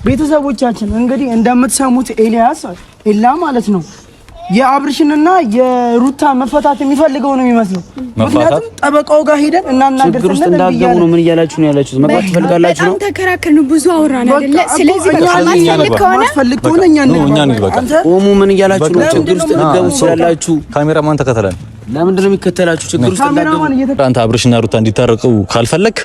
ቤተሰቦቻችን እንግዲህ እንደምትሰሙት ኤልያስ ኤላ ማለት ነው የአብርሽንና የሩታ መፈታት የሚፈልገው ነው የሚመስለው። ምክንያቱም ጠበቃው ጋር ሄደን እናናገር ችግር ውስጥ እንዳትገቡ ነው። ምን እያላችሁ ነው ያላችሁት? መግባት ትፈልጋላችሁ ነው? በጣም ተከራከርን፣ ብዙ አወራን አይደለ? ስለዚህ በቃ ማትፈልግ ከሆነ እኛ እንግባ። ቆሙ። ምን እያላችሁ ነው? ችግር ውስጥ ልትገቡ ትችላላችሁ። ካሜራማን ተከተለን። ለምንድን ነው የሚከተላችሁ? ችግር ውስጥ እንዳትገቡ። አንተ አብርሽና ሩታ እንዲታረቁ ካልፈለክ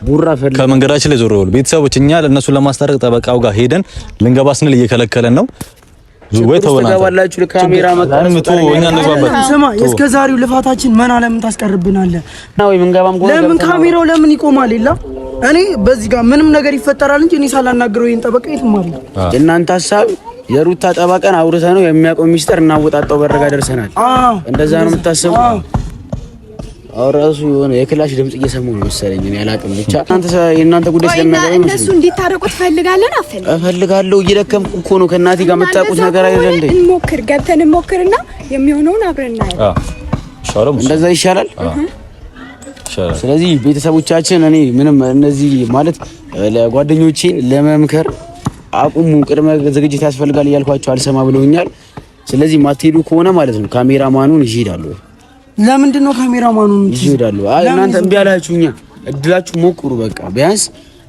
ከመንገዳችን ላይ ዞር በሉ። ቤተሰቦች፣ እኛ ለእነሱን ለማስታረቅ ጠበቃው ጋር ሄደን ልንገባ ስንል እየከለከለን ነው። ወይ ተወናላችሁ ካሜራ ስማ፣ እስከ ዛሬው ልፋታችን መና ለምን ታስቀርብናለህ? ለምን ካሜራው ለምን ይቆማል? የለም እኔ በዚህ ጋር ምንም ነገር ይፈጠራል እንጂ እኔ ሳላናግረው ይሄን ጠበቃ የትም አለ። የእናንተ ሀሳብ የሩታ ጠበቃን አውርተህ ነው የሚያውቀው ሚስጥር እናወጣጣው በረጋ ደርሰናል። እንደዛ ነው የምታስቡ? አሁን ራሱ የሆነ የክላሽ ድምጽ እየሰሙ ነው መሰለኝ። እኔ አላውቅም፣ ብቻ እናንተ የእናንተ ጉዳይ ስለሚያገባኝ እነሱ እንዲታረቁ ትፈልጋለን? እፈልጋለሁ። እየደከምኩ እኮ ነው። ከእናቴ ጋር የምታውቁት ነገር አይደል እንዴ? እንሞክር፣ ገብተን እንሞክርና የሚሆነውን አብረን እናያለን። እንደዛ ይሻላል። ስለዚህ ቤተሰቦቻችን፣ እኔ ምንም እነዚህ ማለት ለጓደኞቼን ለመምከር አቁሙ፣ ቅድመ ዝግጅት ያስፈልጋል እያልኳቸው አልሰማ ብለውኛል። ስለዚህ ማትሄዱ ከሆነ ማለት ነው ካሜራማኑን ይዤ እሄዳለሁ። ለምንድን ነው ካሜራማኑን ይሄዳሉ? አይ እናንተ እምቢ አላችሁኛ፣ እድላችሁ ሞክሩ። በቃ ቢያንስ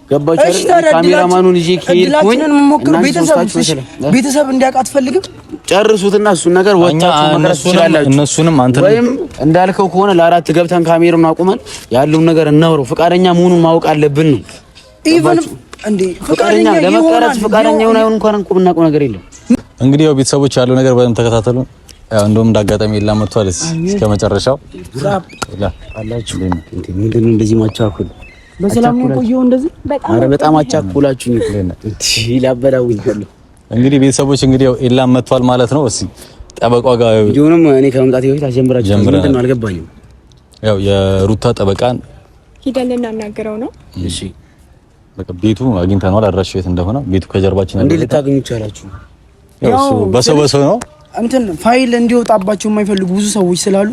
ገባችሁ አይደል? ካሜራማኑን ይዤ ከሄድኩኝ ቤተሰብ እንዲያውቅ አትፈልግም? ጨርሱትና እሱን ነገር ወጣችሁ መቅረጽ ትችላላችሁ። እነሱንም አንተ ወይም እንዳልከው ከሆነ ለአራት ገብተን ካሜራውን አቁመን ያለውን ነገር እናውረው። ፈቃደኛ መሆኑን ማወቅ አለብን ነው even እንዴ ፈቃደኛ ለመቀረጽ ፈቃደኛ ይሁን አይሁን እንኳን እንቁም እናውቀው ነገር የለም። እንግዲህ ያው ቤተሰቦች ያለው ነገር በደንብ ተከታተሉ። ያው እንደውም እንዳጋጣሚ የላ መጥቷል። እስከ መጨረሻው አላችሁ። ምንድን ነው እንደዚህ ማቻኩል? በሰላም ነው ቆየው እንደዚህ። ኧረ በጣም አቻኩላችሁ። ላበላውኝ እንግዲህ ቤተሰቦች እንግዲህ ያው ኤላ መጥቷል ማለት ነው። እስኪ ጠበቃው ጋር ቪዲዮንም እኔ ከመምጣቴ በፊት አስጀምራችሁ ምንድን ነው አልገባኝም። ያው የሩታ ጠበቃን ሂደን ልናናገረው ነው። እሺ በቃ ቤቱ አግኝተነዋል። አድራሻው የት እንደሆነ ቤቱ ከጀርባችን እንዴ ልታገኙ ይቻላችሁ? ያው እሱ በሰው በሰው ነው እንትን ፋይል እንዲወጣባቸው የማይፈልጉ ብዙ ሰዎች ስላሉ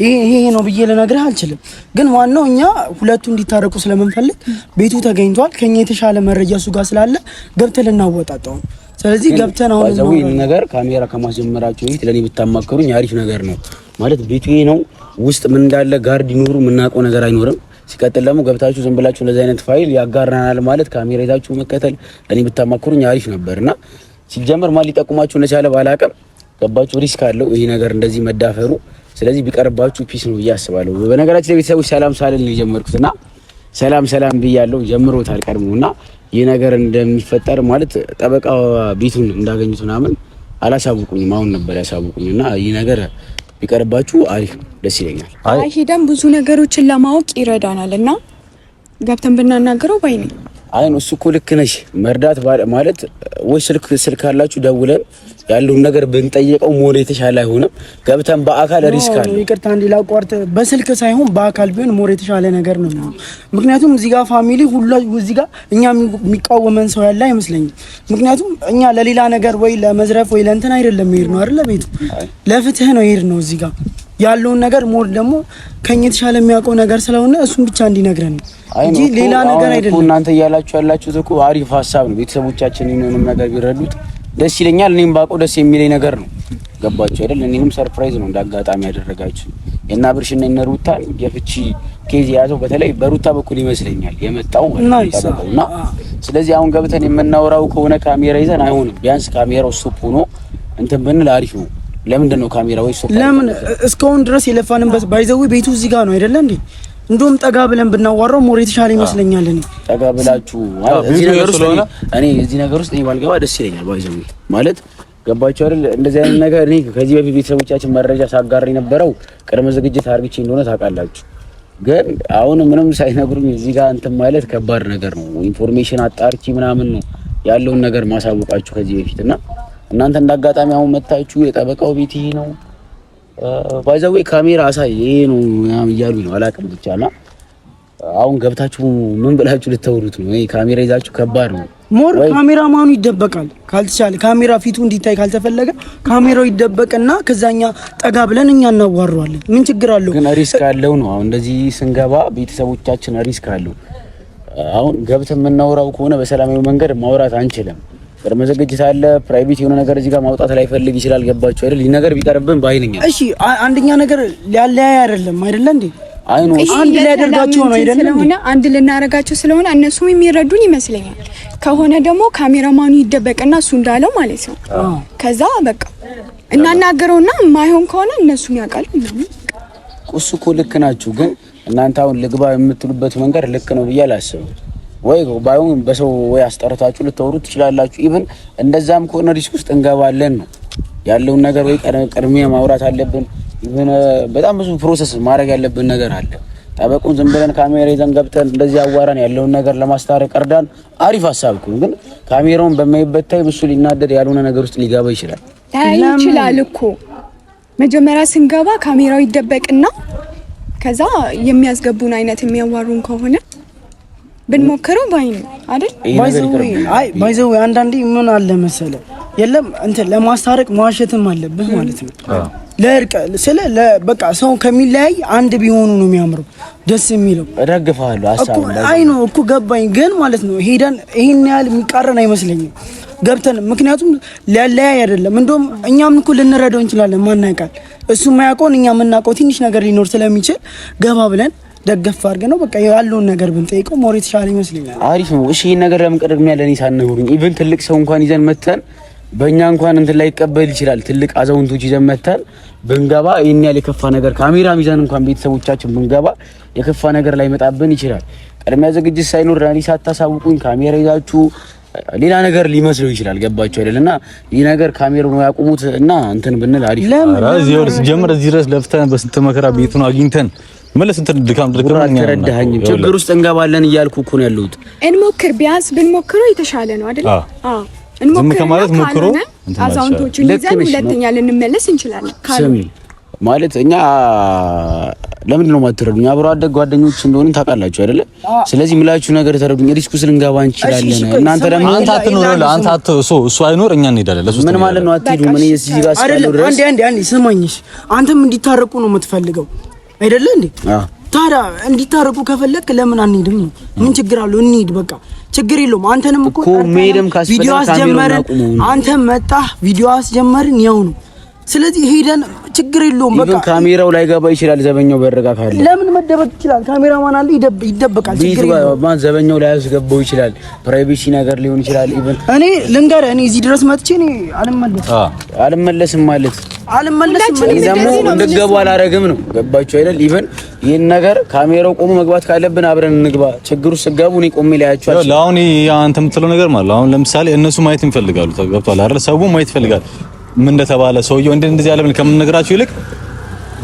ይሄ ይሄ ነው ብዬ ልነግርህ አልችልም። ግን ዋናው እኛ ሁለቱ እንዲታረቁ ስለምንፈልግ ቤቱ ተገኝቷል። ከኛ የተሻለ መረጃ እሱ ጋር ስላለ ገብተን ልናወጣጣው ነው። ስለዚህ ገብተን አሁን ባይዘው ይሄን ነገር ካሜራ ከማስጀመራችሁ በፊት ለኔ ብታማክሩኝ አሪፍ ነገር ነው። ማለት ቤቱ ይሄ ነው፣ ውስጥ ምን እንዳለ guard ይኖሩ የምናውቀው ነገር አይኖርም። ሲቀጥል ደግሞ ገብታችሁ ዝም ብላችሁ እንደዚህ አይነት ፋይል ያጋራናል ማለት ካሜራ ይዛችሁ መከተል ለኔ ብታማክሩኝ አሪፍ ነበርና ሲጀመር ማን ሊጠቁማችሁ እንደቻለ ባላቅም ገባችሁ? risk አለው ይሄ ነገር እንደዚህ መዳፈሩ። ስለዚህ ቢቀርባችሁ peace ነው ብዬ አስባለሁ። በነገራችን ላይ ቤተሰቦች ሰላም ሳልል ነው የጀመርኩት እና ሰላም ሰላም ብያለሁ። ጀምሮታል ቀድሞ እና ይህ ነገር እንደሚፈጠር ማለት ጠበቃ ቤቱን እንዳገኙት ምናምን አላሳውቁኝም። አሁን ነበር ያሳውቁኝ እና ይህ ነገር ቢቀርባችሁ አሪፍ ነው፣ ደስ ይለኛል። አይ ሄደን ብዙ ነገሮችን ለማወቅ ይረዳናል እና ገብተን ብናናገረው ባይ ነኝ። አይ እሱ እኮ ልክ ነሽ። መርዳት ማለት ወይ ስልክ ስልክ ካላችሁ ደውለን ያለውን ነገር ብንጠየቀው more የተሻለ አይሆንም? ገብተን በአካል risk አለ። ይቅርታ እንዲ ላቋርጥ፣ በስልክ ሳይሆን በአካል ቢሆን more የተሻለ ነገር ነው። ምክንያቱም እዚህ ጋር family ሁሉ እዚህ ጋር እኛ የሚቃወመን ሰው ያለ አይመስለኝም። ምክንያቱም እኛ ለሌላ ነገር ወይ ለመዝረፍ ወይ ለእንትን አይደለም ይሄድ ነው አይደለ? ቤቱ ለፍትህ ነው ይሄድ ነው። እዚህ ጋር ያለውን ነገር more ደግሞ ከኛ የተሻለ የሚያውቀው ነገር ስለሆነ እሱን ብቻ እንዲነግረን ነው እንጂ ሌላ ነገር አይደለም። እናንተ እያላችሁ ያላችሁት እኮ አሪፍ ሀሳብ ነው። ቤተሰቦቻችን ይህንንም ነገር ቢረዱት ደስ ይለኛል። እኔም ባውቀው ደስ የሚለኝ ነገር ነው። ገባችሁ አይደል? እኔንም surprise ነው እንዳጋጣሚ ያደረጋችሁ። የእነ አብርሽና የእነ ሩታን የፍቺ case የያዘው በተለይ በሩታ በኩል ይመስለኛል የመጣው እና ስለዚህ አሁን ገብተን የምናወራው ከሆነ ካሜራ ይዘን አይሆንም። ቢያንስ ካሜራው stop ሆኖ እንትን ብንል አሪፍ ነው። ለምንድን ነው ካሜራ ወይ stop? ለምን እስካሁን ድረስ የለፋንበት by the way ቤቱ እዚህ ጋር ነው አይደለ እንዴ? እንደውም ጠጋ ብለን ብናዋራው more የተሻለ ይመስለኛል። እኔ ጠጋ ብላችሁ እዚህ ነገር ውስጥ እኔ እዚህ ነገር ውስጥ እኔ ባልገባ ደስ ይለኛል። by the way ማለት ገባችሁ አይደል? እንደዚህ አይነት ነገር እኔ ከዚህ በፊት ቤተሰቦቻችን መረጃ ሳጋር የነበረው ቅድመ ዝግጅት አርግቼ እንደሆነ ታውቃላችሁ። ግን አሁን ምንም ሳይነግሩኝ እዚህ ጋር እንትን ማለት ከባድ ነገር ነው። information አጣርቺ ምናምን ነው ያለውን ነገር ማሳወቃችሁ ከዚህ በፊት እና እናንተ እንዳጋጣሚ አሁን መታችሁ የጠበቃው ቤት ይሄ ነው by the way ካሜራ አሳይ ይሄ ነው ምናምን እያሉ ነው። አላውቅም ብቻ እና አሁን ገብታችሁ ምን ብላችሁ ልተውሩት ነው? ይሄ ካሜራ ይዛችሁ ከባድ ነው። more ካሜራማኑ ይደበቃል ካልተቻለ፣ ካሜራ ፊቱ እንዲታይ ካልተፈለገ ካሜራው ይደበቅና ከዛኛ ጠጋ ብለን እኛ እናዋራዋለን። ምን ችግር አለው? ግን risk አለው ነው። አሁን እንደዚህ ስንገባ ቤተሰቦቻችን risk አለው። አሁን ገብተን የምናወራው ከሆነ በሰላማዊ መንገድ ማውራት አንችልም። ቅድመ ዝግጅት አለ። Private የሆነ ነገር እዚህ ጋር ማውጣት ላይፈልግ ይችላል። ገባችሁ አይደል? ይህ ነገር ቢቀርብን ባይነኛ። እሺ አንደኛ ነገር ሊያለያይ አይደለም አይደለ እንዴ? አይ ነው አንድ ሊያደርጋቸው ነው አይደለም? ስለሆነ አንድ ልናረጋቸው ስለሆነ እነሱም የሚረዱን ይመስለኛል። ከሆነ ደግሞ ካሜራማኑ ይደበቅና እሱ እንዳለው ማለት ነው። ከዛ በቃ እናናገረውና የማይሆን ከሆነ እነሱም ያውቃሉ ምናምን። እሱ እኮ ልክ ናችሁ፣ ግን እናንተ አሁን ልግባ የምትሉበት መንገድ ልክ ነው ብዬ አላስብም። ወይ ባይሆን በሰው ወይ አስጠርታችሁ ልታወሩ ትችላላችሁ። Even እንደዛም ከሆነ risk ውስጥ እንገባለን ነው ያለውን ነገር ወይ ቅድሚያ ማውራት አለብን። Even በጣም ብዙ process ማድረግ ያለብን ነገር አለ። ጠበቁን ዝም ብለን ካሜራ ይዘን ገብተን እንደዚህ አዋራን ያለውን ነገር ለማስታረቅ እርዳን፣ አሪፍ ሀሳብ እኮ ግን ካሜራውን በማይበት time እሱ ሊናደድ ያልሆነ ነገር ውስጥ ሊገባ ይችላል። ይችላል እኮ መጀመሪያ ስንገባ ካሜራው ይደበቅና ከዛ የሚያስገቡን አይነት የሚያዋሩን ከሆነ ብንሞክረው ባይ ነው አይደል? አይ by the way አንዳንዴ ምን አለ መሰለ የለም እንትን ለማስታረቅ መዋሸትም አለብህ ማለት ነው። ለእርቅ ስለ በቃ ሰው ከሚለያይ አንድ ቢሆኑ ነው የሚያምረው ደስ የሚለው። እደግፍሃለሁ ሀሳብ አይ ነው እኮ ገባኝ። ግን ማለት ነው ሄደን ይሄን ያህል የሚቃረን አይመስለኝም ገብተን፣ ምክንያቱም ሊያለያይ አይደለም። እንደውም እኛም እኮ ልንረዳው እንችላለን። ማን ያውቃል? እሱ የማያውቀውን እኛ የምናውቀው ትንሽ ነገር ሊኖር ስለሚችል ገባ ብለን ደገፍ አድርገን ነው በቃ ያለውን ነገር ብንጠይቀው more የተሻለ ይመስለኛል። አሪፍ ነው። እሺ ይሄን ነገር ለምን ቅድሚያ ለኔ ሳትነግሩኝ? Even ትልቅ ሰው እንኳን ይዘን መተን በእኛ እንኳን እንትን ላይ ይቀበል ይችላል። ትልቅ አዛውንቶች ይዘን መተን ብንገባ ይሄን ያህል የከፋ ነገር ካሜራም ይዘን እንኳን ቤተሰቦቻችን ብንገባ የከፋ ነገር ላይ መጣብን ይችላል። ቅድሚያ ዝግጅት ሳይኖር ለኔ ሳታሳውቁኝ ካሜራ ይዛችሁ ሌላ ነገር ሊመስለው ይችላል። ገባችሁ አይደል? እና ይህ ነገር ካሜራውን ያቁሙት እና እንትን ብንል አሪፍ ነው። እዚህ ጀምር እዚህ ድረስ ለፍተን በስንት መከራ ቤቱን አግኝተን መለስ እንትን ድካም ድካም አልተረዳኸኝም። ችግር ውስጥ እንገባለን እያልኩ እኮ ነው ያለሁት። እንሞክር፣ ቢያንስ ብንሞክረው የተሻለ ነው አይደል? አዎ እንሞክር ከማለት ሞክሮ አዛውንቶቹን ይዘን ሁለተኛ ልንመለስ እንችላለን። ስሚ ማለት እኛ ለምንድን ነው የማትረዱኝ? አብሮ አደግ ጓደኞች እንደሆንን ታውቃላችሁ አይደለ? ስለዚህ ምላችሁ ነገር ተረዱኝ። Risk ውስጥ ልንገባ እንችላለን። እናንተ ደግሞ አንተ አትኖር፣ አንተ እሱ አይኖር፣ እኛ እንሄዳለን። ለሱ ምን ማለት ነው? አትሄዱም። እኔ እዚህ ጋር እስካለሁ ድረስ አንዴ አንዴ አንዴ ስማኝሽ፣ አንተም እንዲታረቁ ነው የምትፈልገው አይደለ እንዴ? ታዲያ እንዲታረቁ ከፈለክ ለምን አንሄድም ነው? ምን ችግር አለው? እንሂድ በቃ ችግር የለውም። አንተንም እኮ ቪዲዮ አስጀመርን፣ አንተም መጣህ፣ ቪዲዮ አስጀመርን፣ ያው ነው። ስለዚህ ሄደን ችግር የለውም። በቃ ካሜራው ላይ ገባ ይችላል። ዘበኛው በረጋ ካለ ለምን መደበቅ ይችላል? ካሜራማን አለ፣ ይደበቃል። ችግር የለውም። ማን ዘበኛው ላይ ያስገባው ይችላል። Privacy ነገር ሊሆን ይችላል። Even እኔ ልንገርህ፣ እኔ እዚህ ድረስ መጥቼ እኔ አልመለስም አልመለስም ማለት አልመለስም። እኔ ደግሞ እንድትገቡ አላረግም ነው። ገባችሁ አይደል? Even ይህን ነገር ካሜራው ቆሞ መግባት ካለብን አብረን እንግባ። ችግሩ ስትገቡ እኔ ቆሜ ላያችሁ አልችልም። አሁን አንተ የምትለው ነገር ማለት አሁን ለምሳሌ እነሱ ማየት ይፈልጋሉ። ገብቶሃል አይደል? ሰው ማየት ይፈልጋል ምን እንደተባለ ሰውየው እንደዚህ ያለ ምን ከምንነግራችሁ ይልቅ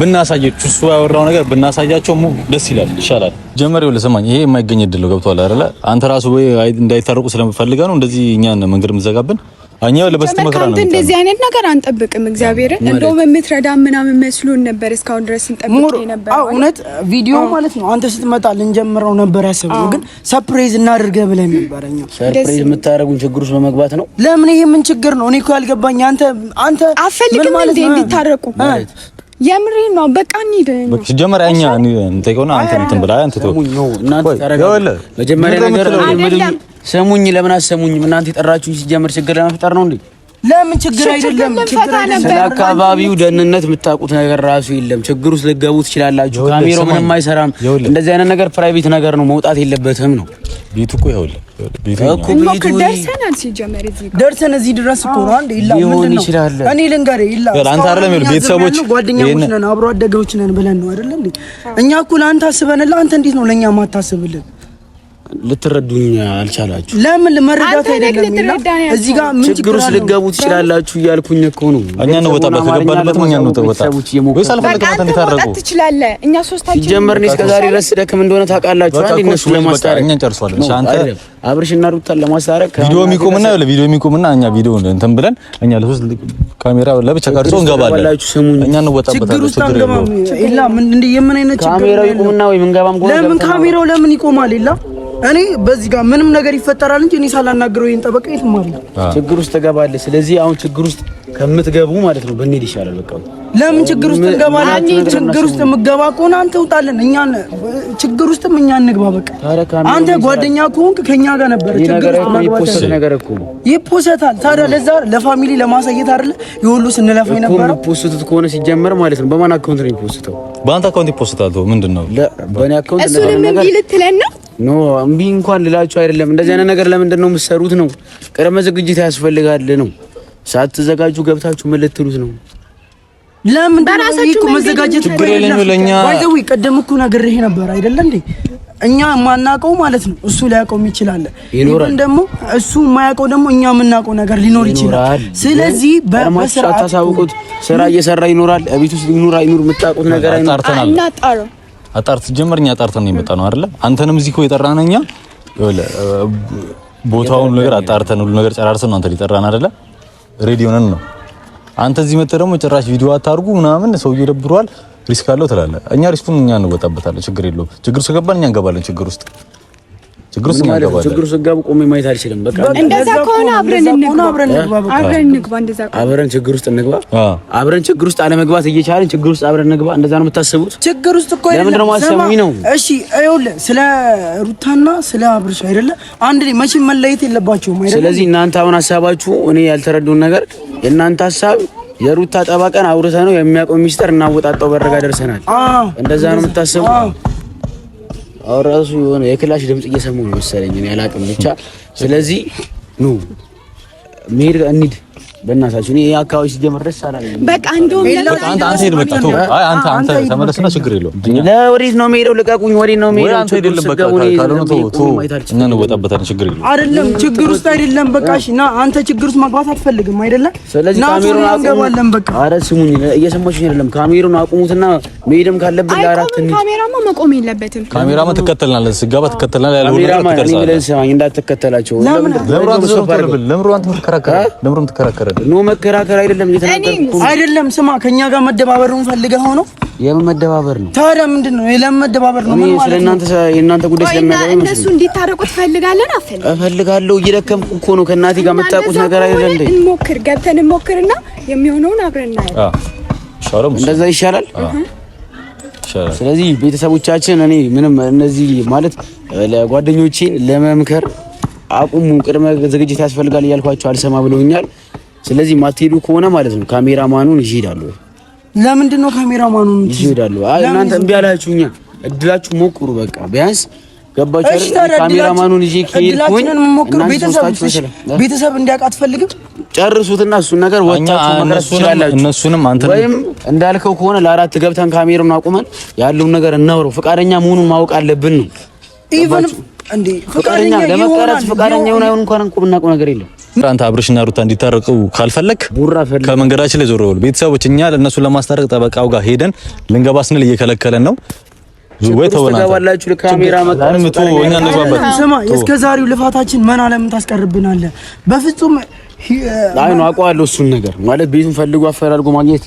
ብናሳያችሁ እሱ ያወራው ነገር ብናሳያቸው ደስ ይላል፣ ይሻላል። ጀመር ይኸውልህ፣ ስማኝ፣ ይሄ የማይገኝ እድል ነው። ገብቶሃል አይደለ? አንተ ራሱ ወይ እንዳይታረቁ ስለምፈልገ ነው እንደዚህ እኛን መንገድ የምትዘጋብን። እኛ ለበስተ መከራ ነው። እንደዚህ አይነት ነገር አንጠብቅም። እግዚአብሔርን እንደውም የምትረዳ ምናምን መስሎን ነበር እስካሁን ድረስ ስንጠብቅ ነበር። አዎ እውነት ቪዲዮ ማለት ነው። አንተ ስትመጣ ልንጀምረው ነበር ያሰብነው፣ ግን surprise እናድርገህ ብለን ነበር። እኛ Surprise የምታደርጉን ችግር ውስጥ በመግባት ነው። ለምን? ይሄ ምን ችግር ነው? እኔ እኮ ያልገባኝ አንተ አንተ አፈልግም እንዴ እንዲታረቁ የምሬን ነው። በቃ እንሂድ። ሲጀመር እኛ እንጠይቀውና አንተ እንትን ብላ አንተ ተው። መጀመሪያ ነገር ስሙኝ፣ ለምን አሰሙኝም? እናንተ የጠራችሁኝ ሲጀመር ችግር ለመፍጠር ነው እንዴ? ለምን ችግር አይደለም። ስለ አካባቢው ደህንነት የምታውቁት ነገር ራሱ የለም። ችግር ውስጥ ልትገቡ ትችላላችሁ። ካሜራው ምንም አይሰራም። እንደዚህ አይነት ነገር private ነገር ነው፣ መውጣት የለበትም ነው። ቤቱ እኮ ይኸውልህ፣ ቤቱ እኮ ደርሰናል። ሲጀመር እዚህ ደርሰን እዚህ ድረስ እኮ ነው። አንዴ ይላ ምንድን ነው እኔ ልንገርህ፣ ይላ አንተ አይደለም ይኸውልህ፣ ቤተሰቦች ጓደኛሞች ነን፣ አብሮ አደገዎች ነን ብለን ነው አይደል እንዴ? እኛ እኮ ለአንተ አስበንልህ፣ አንተ እንዴት ነው ለእኛ ማታስብልን? ልትረዱኝ አልቻላችሁ። ለምን መረዳት አይደለም እዚህ ጋር ምን ችግር ውስጥ ልትገቡ ትችላላችሁ እያልኩኝ እኮ ነው። እኛ ነው ወጣ በተገባንበት እኛ ነው ወጣ ወይስ አልፈለግም? እንዲታረቁ ትችላለህ። እኛ ሶስታችን ሲጀመር እኔ እስከ ዛሬ ድረስ ደክም እንደሆነ ታውቃላችሁ። አንዴ እነሱ ለማስታረቅ እኛ እንጨርሰዋለን። እሺ አንተ አብርሽና ሩታን ለማስታረቅ ቪዲዮ የሚቆምና ቪዲዮ የሚቆምና እኛ ቪዲዮ እንትን ብለን እኛ ለሶስት ካሜራ ለብቻ ቀርጾ እንገባለን። እኛ እንወጣበታለን። ችግር የለውም። ኢላ ምን እንደ የምን አይነት ችግር ካሜራው ይቆምና ወይ ምንገባም ለምን ካሜራው ለምን ይቆማል? ኢላ እኔ በዚህ ጋር ምንም ነገር ይፈጠራል እንጂ እኔ ሳላናግረው ይሄን ጠበቃ የትም አለ ችግር ውስጥ ትገባለህ። ስለዚህ አሁን ችግር ውስጥ ከምትገቡ ማለት ነው ብንሄድ ይሻላል። በቃ ለምን ችግር ውስጥ እንገባለን? ችግር ውስጥ የምገባ ከሆነ አንተ ውጣለን፣ እኛ ችግር ውስጥም እኛ እንግባ። በቃ አንተ ጓደኛ ከሆንክ ከኛ ጋር ነበር። ችግር ውስጥ መግባት ነገር እኮ ይፖሰታል። ታዲያ ለዛ ለ family ለማሳየት አይደለ የሁሉ ስንለፋ የነበረው። የሚፖስቱት ከሆነ ሲጀመር ማለት ነው በማን account ነው የሚፖስተው? በአንተ account ይፖስታል። ምንድን ነው በእኔ account? እሱንም እምቢ ልትለን ነው? No እምቢ እንኳን ልላችሁ አይደለም። እንደዚህ አይነት ነገር ለምንድን ነው የምትሰሩት? ነው ቅድመ ዝግጅት ያስፈልጋል ነው። ሳትዘጋጁ ገብታችሁ ምን ልትሉት ነው? ለምን በራሳችሁ መዘጋጀት ችግር የለም። ለኛ by the way ቀደም እኮ ነግሬህ ነበር አይደለ እንዴ? እኛ የማናውቀው ማለት ነው እሱ ሊያውቀው ይችላል። ይሁን ደግሞ እሱ የማያውቀው ደግሞ እኛ የምናውቀው ነገር ሊኖር ይችላል። ስለዚህ በስርዓት አታሳውቁት። ስራ እየሰራ ይኖራል፣ ቤት ውስጥ ይኑር አይኑር የምታውቁት ነገር አይኖር። አጣርት ጀመር። እኛ አጣርተን ነው የመጣነው አይደለ? አንተንም እዚህ እኮ የጠራን እኛ ቦታውን ነገር አጣርተን ሁሉ ነገር ጨራርሰን ነው አንተ ሊጠራን አይደለ? ready ሆነን ነው። አንተ እዚህ መጥተህ ደግሞ ጭራሽ ቪዲዮ አታርጉ ምናምን ሰውዬው ደብሯል፣ risk አለው ትላለህ። እኛ risk ኡን እኛ እንወጣበታለን፣ ችግር የለውም። ችግር ውስጥ ገባን እኛ እንገባለን ችግር ውስጥ ችግር ውስጥ እንገባለን። ችግር ውስጥ ገቡ ቆሜ ማየት አልችልም። በቃ እንደዛ ከሆነ አብረን እንግባ፣ አብረን እንግባ። እንደዛ ከሆነ አብረን ችግር ውስጥ እንግባ። አብረን ችግር ውስጥ አለመግባት እየቻልን ችግር ውስጥ አብረን እንግባ። እንደዛ ነው የምታስቡት? ችግር ውስጥ እኮ አይደለም። ለምንድን ነው የማትሰሙኝ ነው? እሺ ይኸውልህ፣ ስለ ሩታና ስለ አብርሽ አይደለ አንድ ላይ መቼም መለየት የለባቸውም አይደለ? ስለዚህ እናንተ አሁን ሀሳባችሁ እኔ ያልተረዱን ነገር የእናንተ ሀሳብ የሩታ ጠባቀን አውርተ ነው የሚያውቀው ሚስጥር እናወጣጣው በረጋ ደርሰናል። እንደዛ ነው የምታስቡት? አሁን ራሱ የሆነ የክላሽ ድምጽ እየሰማሁ ነው መሰለኝ፣ እኔ አላውቅም ብቻ። ስለዚህ ኑ መሄድ እንሂድ፣ በእናታችሁ። እኔ አካባቢ ሲጀምር ደስ አላለኝም። በቃ እንደውም አንተ አንተ ሂድ፣ በቃ ተው። አይ አንተ አንተ ተመለስና ችግር የለውም። ለወዴት ነው የምሄደው? ልቀቁኝ። ወዴት ነው የምሄደው? አንተ ሂድ፣ በቃ ካልሆነ ተው ተው፣ እኛ እንወጣበታለን። ችግር የለውም። አይደለም ችግር ውስጥ አይደለም። በቃ እሺ፣ ና አንተ ችግር ውስጥ መግባት አትፈልግም አይደለም? ስለዚህ ካሜሩን አቁሙ። በቃ ኧረ ስሙኝ፣ እየሰማችሁኝ አይደለም? ካሜሩን አቁሙትና መሄድም ካለብን ለአራት እንሂድ። ካሜራማ መቆም የለበትም። ካሜራማ ትከተልናለህ፣ ስገባ ትከተልናለህ። ያለው ነገር ትቀርጻለህ። ስማኝ፣ እንዳትከተላቸው። ለምን ለምን ትከራከራለህ? No መከራከር አይደለም፣ እየተናገርኩ አይደለም። ስማ፣ ከኛ ጋር መደባበሩን ፈልገህ ሆኖ የምን መደባበር ነው ታዲያ? ምንድን ነው የለምን መደባበር ነው? ምን ማለት ነው? የእናንተ ጉዳይ ስለሚያገባኝ እነሱ እንዲታረቁ ትፈልጋለን? እፈልጋለሁ። እየደከምኩ እኮ ነው። ከእናቴ ጋር የምታውቁት ነገር አይደለም እንዴ? እንሞክር፣ ገብተን እንሞክርና የሚሆነውን አብረን እናያለን። እንደዛ ይሻላል። ስለዚህ ቤተሰቦቻችን፣ እኔ ምንም እነዚህ ማለት ለጓደኞቼን ለመምከር አቁሙ፣ ቅድመ ዝግጅት ያስፈልጋል እያልኳቸው አልሰማ ብለውኛል። ስለዚህ ማትሄዱ ከሆነ ማለት ነው ካሜራማኑን ይዤ እሄዳለሁ። ለምንድን ነው ካሜራማኑን ይዤ እሄዳለሁ? አይ እናንተ እምቢ አላችሁኛ፣ እድላችሁ ሞክሩ። በቃ ቢያንስ ገባችሁ አይደል? ካሜራማኑን ይዤ ከሄድኩኝ ቤተሰብ እንዲያውቅ አትፈልግም? ጨርሱትና እሱን ነገር ወጣችሁ መቅረጽ ትችላላችሁ። እነሱንም አንተ ወይም እንዳልከው ከሆነ ለአራት ገብተን ካሜራውን አቁመን ያለውን ነገር እናውረው። ፈቃደኛ መሆኑን ማወቅ አለብን ነው even እንዴ ፈቃደኛ ለመቀረጽ ፈቃደኛ ይሁን አይሁን እንኳን እንቁም እናውቀው ነገር የለም። አንተ አብርሽና ሩታ እንዲታረቁ ካልፈለክ ከመንገዳችን ላይ ዞር በሉ። ቤተሰቦች እኛ ለእነሱን ለማስታረቅ ጠበቃው ጋር ሄደን ልንገባ ስንል እየከለከለን ነው። ወይ ተወናላችሁ ለካሜራ መቀረጽ እኛ እንግባበት። ስማ እስከ ዛሬው ልፋታችን መና ለምን ታስቀርብናለህ? በፍጹም አይ ነው አውቀዋለሁ። እሱን ነገር ማለት ቤቱን ፈልጎ አፈላልጎ ማግኘት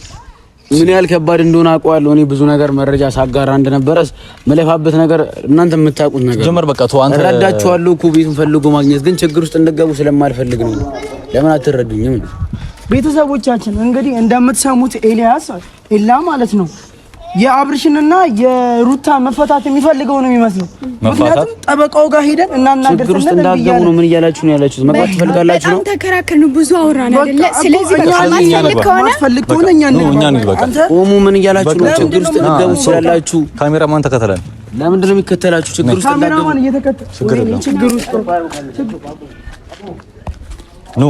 ምን ያህል ከባድ እንደሆነ አውቀዋለሁ። እኔ ብዙ ነገር መረጃ ሳጋራ እንደነበረ መለፋበት ነገር እናንተ የምታውቁት ነገር ጀመር። በቃ ተው አንተ እረዳችኋለሁ እኮ ቤቱን ፈልጎ ማግኘት ግን ችግር ውስጥ እንደገቡ ስለማልፈልግ ነው። ለምን አትረዱኝም? ቤተሰቦቻችን እንግዲህ እንደምትሰሙት ኤልያስ ኤላ ማለት ነው የአብርሽንና የሩታ መፈታት የሚፈልገው ነው የሚመስለው። ምክንያቱም ጠበቃው ጋር ሄደን እናናገር ችግር ውስጥ እንዳትገቡ ነው። ምን እያላችሁ ነው ያላችሁት? መግባት ትፈልጋላችሁ ነው? በጣም ተከራከርን፣ ብዙ አወራን አይደለ? ስለዚህ በቃ ማትፈልግ ከሆነ እኛ እንግባ። ቆሙ። ምን እያላችሁ ነው? ችግር ውስጥ ልትገቡ ትችላላችሁ። ካሜራማን ተከተለን። ለምንድን ነው የሚከተላችሁ? ችግር ውስጥ እንዳትገቡ። ካሜራማን እየተከተለ ችግር ውስጥ ኑ